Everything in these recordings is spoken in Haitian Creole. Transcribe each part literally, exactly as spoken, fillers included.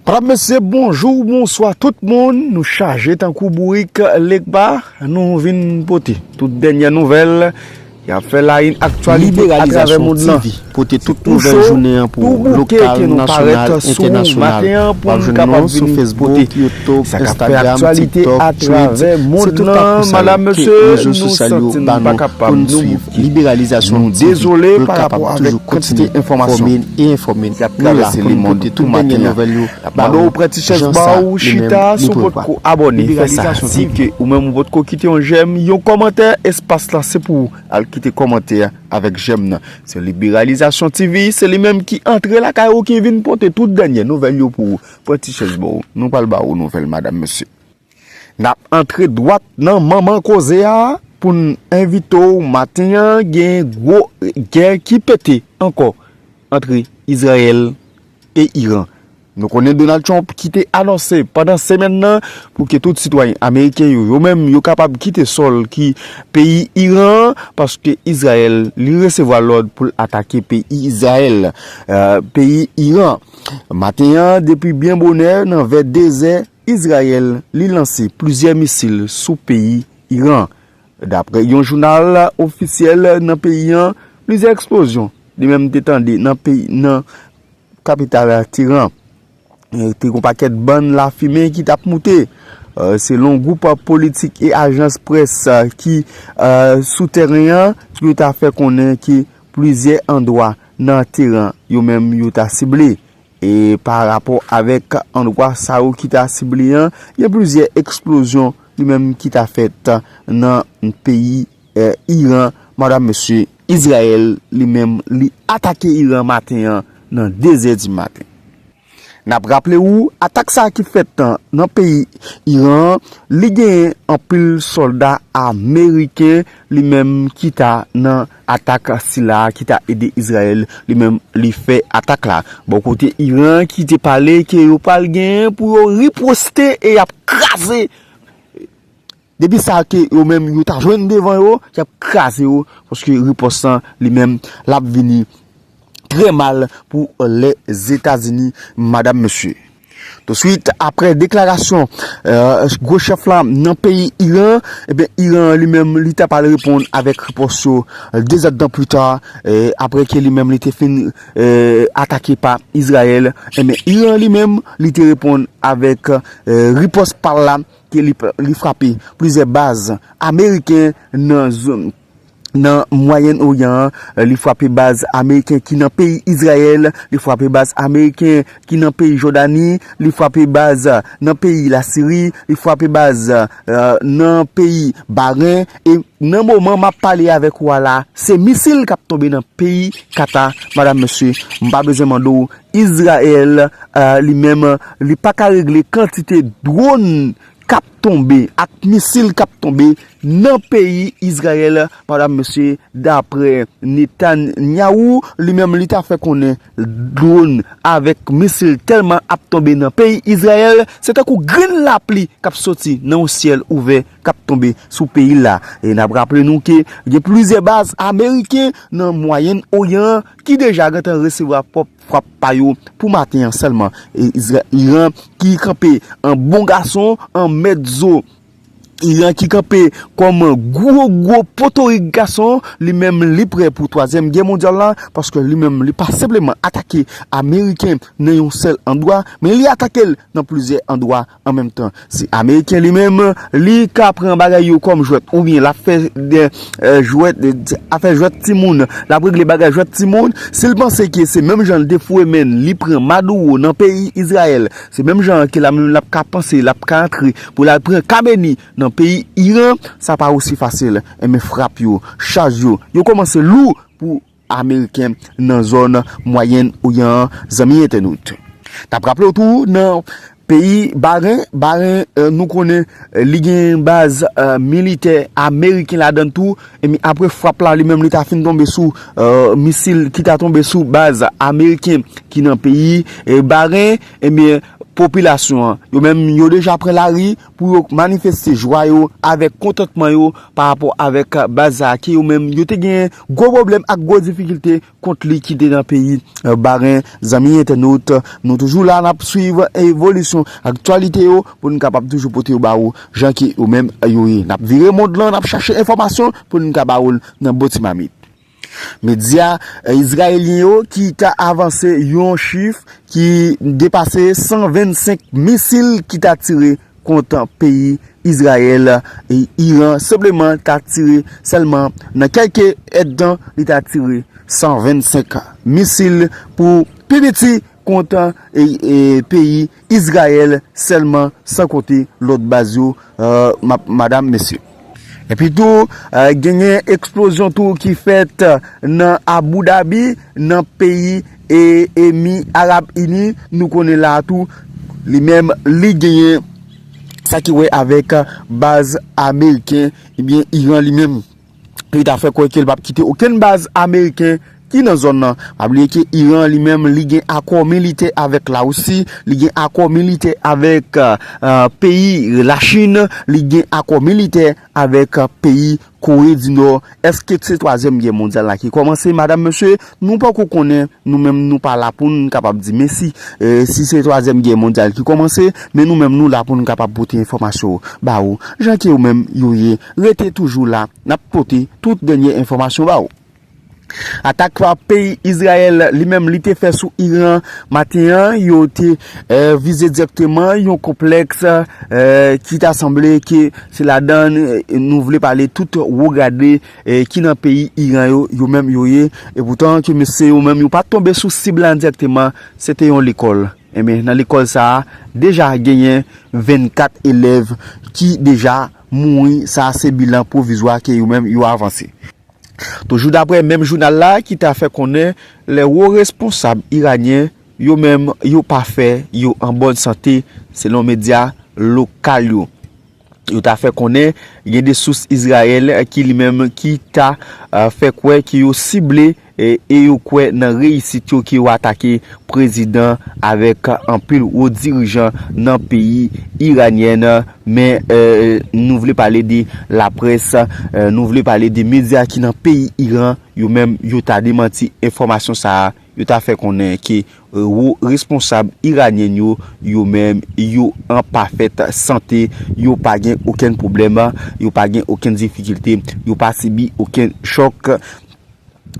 Madam, mesye, bonjou, bonswa tout moun. Nou chaje tankou bourik Legba. Nou vin pote tout dènyè nouvèl ki ap fè la in aktyalite atravè mond lan. Pote tout nouvèl jounen an pou ou, lokal, nasyonal, entènasyonal. W ap jwenn nou sou Facebook, YouTube, Instagram, TikTok, Threads. Se tout platfòm sa yo ke rezo sosyal yo ba nou pou n swiv. Liberalizasyon T V, pou n kapab toujou kontinye enfòme e enfòme. Nou la pou n pote tout dènyè nouvèl yo ba ou, jan sa li menm li prevwa. Liberalizasyon T V. Ou menm ou potko kite yon jèm, yon kòmantè, espas la se pou ou. Al kite kòmantè avèk jèm nan. Se Liberalizasyon T V, se li menm ki antre lakay ou, ki vin pote tout dènyè nouvèl yo pou ou. Pran ti chèz ba ou. Nou pral ba ou nouvèl, madam, mesye. N ap antre dwat nan manman koze a pou n envite w maten an, gen gwo gè ki pete ankò antre Izrayèl e Iran. Nou konnen Donald Trump ki te anonse pandan semèn nan pou ke tout sitwayen ameriken yo, yo menm, yo kapab kite sòl ki peyi Iran an, paske Izrayèl, li resevwa lòd pou l atake peyi Izrayèl, euh, peyi Iran. Maten an, depi byen bonè, nan vè dezè, Izrayèl, li lanse plizyè misil sou peyi Iran. Daprè yon jounal ofisyèl nan peyi an, plizyè eksplozyon li menm te tande nan peyi, nan kapital Teheran. E te gon pakèt bann lafimen ki t ap moute. Euh, selon gwoup politik e ajans près, euh, ki, euh, sou tèren an, yo ta fè konnen ke plizyè andwa nan Teheran, yo menm yo ta sible. E pa rapò avèk andwa sa yo ki ta sible an, gen plizyè eksplozyon li menm ki ta fèt nan peyi, eh, Iran. Madam, mesye, Izrayèl li menm li atake Iran maten an nan dezè di maten. N ap raple ou, atak sa a ki fèt nan peyi Iran an, li genyen anpil sòlda ameriken li menm ki ta nan atak sila a, ki ta ede Izrayèl li menm li fè atak la. Bò kote Iran ki te pale ke yo pral genyen pou yo riposte e y ap kraze. Depi sa ke yo menm yo ta jwenn devan yo, y ap kraze yo, paske ripòs lan li menm l ap vini trè mal pou Lèzetazini, madam, mesye. Touswit, aprè deklarasyon, euh, gwo chèf la nan peyi Iran, ebyen, Iran li menm, li ta pral reponn avèk ripòs yo, euh, de zèdtan pli ta, euh, aprè ke li menm, li te fin, euh, atake pa Izrayèl. Ebyen, Iran li menm, li te reponn avèk, euh, ripòs pa l la, ke li, li frape plizyè baz ameriken nan zòn, nan Mwayèn Oryan an, li frape baz ameriken ki nan peyi Izrayèl, li frape baz ameriken ki nan peyi Jòdani, li frape baz nan peyi Lasiri, li frape baz, euh, nan peyi Baren, e nan moman m ap pale avèk ou a la, se misil k ap tonbe nan peyi Kata, madam, mesye, m pa bezwen mande w, Izrayèl, euh, li menm, li pa ka regle kantite dwòn k ap tonbe, ak misil k ap tonbe nan peyi Izrayèl, madam, mesye, daprè Netanyahu, li menm li ta fè konnen dwòn avèk misil tèlman ap tonbe nan peyi Izrayèl, se tankou grenn lapli k ap soti nan yon syèl ouvè k ap tonbe sou peyi l la. E n ap raple nou ke gen plizyè baz ameriken nan Mwayèn Oryan an ki deja gentan resevwa pwòp frap pa yo pou maten an sèlman. E Izra-, Iran ki kanpe an bon gason, an mèt zo. Iran ki kanpe kòm gwo, gwo potorik gason, li menm li prè pou twazyèm gè mondyal la, paske li menm li pa senpleman atake Ameriken nan yon sèl andwa, men li atake l nan plizyè andwa an menm tan. Si Ameriken li menm, li ka pran bagay yo kòm jwèt, oubyen l ap fè de, eh, jwèt, de, afè jwèt timoun, l ap regle bagay jwèt timoun, si l panse ke se menm jan l te foure men l, li pran Maduro nan peyi Izrayèl, se menm jan ke l ap, l ap ka panse, l ap ka antre pou l al pran Kameni nan peyi Iran, sa pa osi fasil. Enben, frap yo, chaj yo, yo kòmanse lou pou Ameriken nan zòn Mwayèn Oryan an, zanmi entènot. N ap raple w tou, nan peyi Baren, Baren, eh, nou konnen, eh, li gen baz, eh, militè ameriken ladan l tou. Ebyen, apre frap la, li menm, li ta fin tonbe sou, eh, misil ki ta tonbe sou baz ameriken ki nan peyi, eh, Baren. Ebyen, popilasyon an. Yo menm, yo deja pran lari pou yo manifeste jwa yo avèk kontantman yo pa rapò avèk baz sa a ke yo menm, yo te gen gwo pwoblèm ak gwo difikilte kont li ki te nan peyi, eh, Baren. Zanmi entènot, nou toujou la, n ap swiv evolisyon aktyalite yo pou n kapab toujou pote yo ba ou jan ke yo menm yo ye. N ap vire mond lan, n ap chache enfòmasyon pou n ka ba ou l nan bon ti mamit. Medya, eh, izrayelyen yo ki ta avanse yon chif ki depase san vennsenk misil ki ta tire kont peyi Izrayèl, e Iran senpleman ta tire sèlman nan kèlke èdtan, li ta tire san vennsenk misil pou pi piti kont, e, e, peyi Izrayèl sèlman, san konte lòt baz yo, eh, ma-, madanm, mesye. Epi tou, eh, genyen eksplozyon tou ki fèt nan Abu Dhabi, nan peyi, e, Emi Arab Ini. Nou konnen la a tou, li menm, li genyen sa ki wè avèk baz ameriken, ebyen, Iran li menm, li ta fè kwè ke l p ap kite okenn baz ameriken ki nan zòn nan. Pa bliye ke Iran li menm, li gen akò militè avèk Larisi, li gen akò militè avèk, eh, peyi Lachin, li gen akò militè avèk, eh, peyi Kore di Nò. Èske se twazyèm gè mondyal la ki kòmanse, madanm, mesye? Nou poko konnen, nou menm, nou pa la pou n kapab di, men si, eh, si se twazyèm gè mondyal ki kòmanse, men nou menm, nou la pou n kapab pote enfòmasyon ba ou. Jan ke yo menm yo ye, rete toujou la, n ap pote tout dènye enfòmasyon ba ou. Atak pa peyi Izrayèl li menm li te fè sou Iran maten an, yo te, eh, vize dirèkteman yon konplèks, eh, ki ta sanble ke se ladan, eh, nou vle pale tout wo grade, eh, ki nan peyi Iran yo, yo menm yo ye. E poutan ke mesye yo menm yo pa t tonbe sou sib la dirèkteman, se te yon lekòl. Ebyen, nan lekòl sa a, deja genyen vennkat elèv ki deja mouri. Sa a se bilan pwovizwa ke yo menm yo avanse. Toujou daprè menm jounal la ki ta fè konnen lè wo responsab iranyen yo menm yo pa fè yo an bòn sante, selon medya lokal yo. Yo ta fè konnen gen de sous Izrayèl ki li menm ki ta, eh, fè kwè ke yo sible, eh, e yo kwè nan reyisit yo ke yo atake prezidan avèk anpil wo dirijan nan peyi iranyen. Men, eh, nou vle pale de laprès, eh, nou vle pale de medya ki nan peyi Iran, yo menm yo ta demanti enfòmasyon sa a, yo ta fè konnen ke, eh, wo responsab iranyen yo, yo menm yo an pafèt sante, yo pa gen okenn pwoblèm, yo pa gen okenn difikilte, yo pa sibi okenn chòk.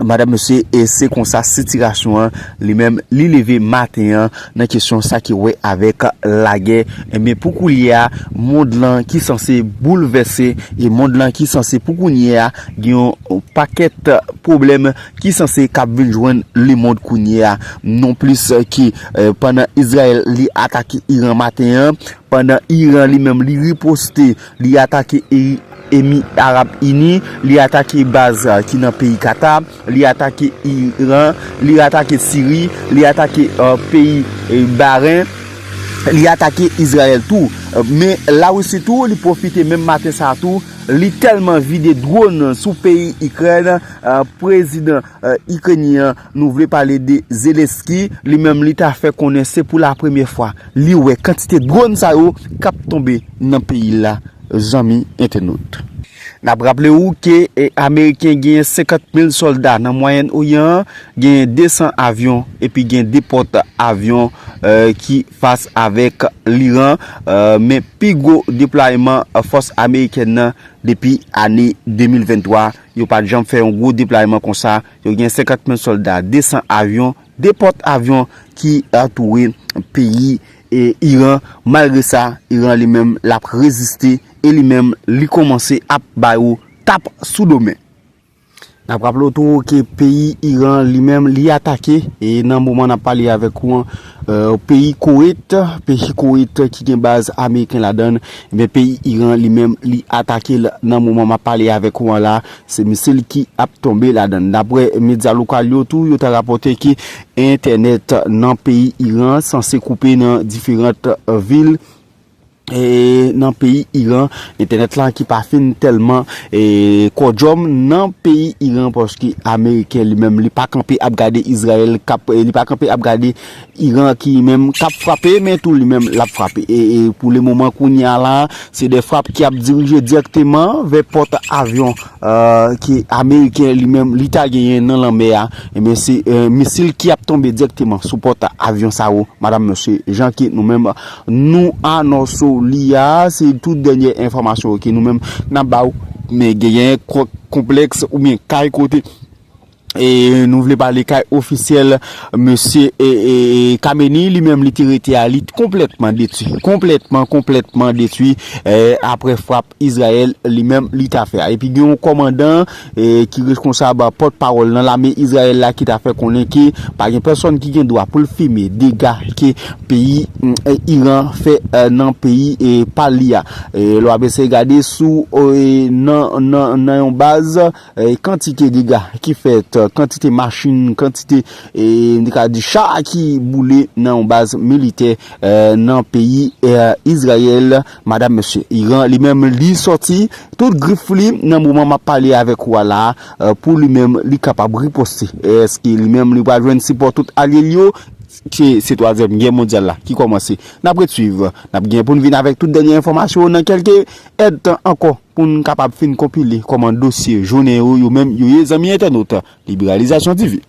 Madanm, mesye, e se konsa sitiyasyon an li menm li leve maten an nan kesyon sa ki wè avèk lagè. Ebyen, pou koulye a, mond lan ki sanse boulvèse, e mond lan ki sanse pou kounye a gen yon pakèt pwoblèm ki sanse k ap vin jwenn lemonn kounye a. Non plis ke, eh, pandan Izrayèl li atake Iran maten an, pandan Iran li menm li riposte, li atake e-, Emi Arab Ini, li atake baz, eh, ki nan peyi Kata, li atake Iran, li atake Siri, li atake, eh, peyi, eh, Baren, li atake Izrayèl tou. Eh, men Larisi tou, li pwofite menm maten sa a tou, li tèlman vide dwòn sou peyi Ikrèn, eh, prezidan, eh, ikrenyen an, nou vle pale de Zelensky, li menm li ta fè konnen se pou la premyè fwa li wè kantite dwòn sa yo k ap tonbe nan peyi l la, zanmi entènot. N ap raple ou ke, eh, Ameriken genyen senkant mil sòlda nan Mwayen Oryan an, genyen de san avyon, epi gen de pòt avyon, eh, ki fas avèk Liran, eh, men pi gwo deplwayman, eh, fòs amerikèn nan depi ane de mil venntwa, yo pa t janm fè yon gwo deplwayman konsa. Yo gen senkant mil sòlda, de san avyon, de pòt avyon ki antoure peyi, eh, Iran. Malgre sa, Iran li menm l ap reziste e li menm li kòmanse ap ba yo tap sou do men. N ap raple w tou ke peyi Iran li menm li atake, e nan moman n ap pale avèk ou an, eh, peyi Kowet, peyi Kowet ki gen baz ameriken ladan l, ebyen peyi Iran li menm li atake l nan moman m ap pale avèk ou an la, se misil ki ap tonbe ladan l. Daprè medya lokal yo tou, yo ta rapòte ke entènèt nan peyi Iran sanse koupe nan diferan, eh, vil e, nan peyi Iran, entènèt la ki pa fin tèlman e, kòdjòm nan peyi Iran, paske Ameriken li menm li pa kanpe ap gade Izrayèl kap e, li pa kanpe ap gade Iran ki menm kap frape, men tou li menm l ap frape. E, e pou le moman kounye a la, se de frap ki ap dirije dirèkteman vè pòt avyon e, ke Ameriken li menm li ta genyen nan lanmè a. Ebyen se e, misil ki ap tonbe dirèkteman sou pòt avyon sa yo, madanm mesye, jan ke nou menm nou anonse w li a, se tout dènye enfòmasyon ke nou menm n ap ba w. Men genyen konplèks oubyen kay kote e nou vle pale kay ofisyèl mesye e, e, e Kameni li menm li te rete a, li konplètman detwi, konplètman konplètman detwi e, apre frap Izrayèl li menm li ta fè a. Epi gen yon kòmandan e, ki reskonsab pòtpawòl nan lame Izrayèl la ki ta fè konnen ke pa gen pèsòn ki gen dwa pou l fime dega ke peyi mm, e, Iran fè e, nan peyi e, pa li a. E, lè w ap eseye gade sou e, nan, nan, nan yon baz e, kantite dega ki fèt, kantite machin, kantite e, m te ka di cha ki boule nan yon baz militè e, nan peyi e, Izrayèl. Madanm mesye, Iran li menm li sòti tout grif li nan moman m ap pale avèk ou a la a, e, pou li menm li kapab riposte. Èske li menm li pral jwenn sipò tout alye l yo? Se, se twazyèm gè mondyal la ki kòmanse. N ap ret swiv. N ap gen pou n vin avèk tout dènye enfòmasyon yo nan kèlke èdtan ankò pou n kapab fin konpile kòman dosye jounen yo, yo menm yo ye, zanmi entènot. Liberalizasyon T V.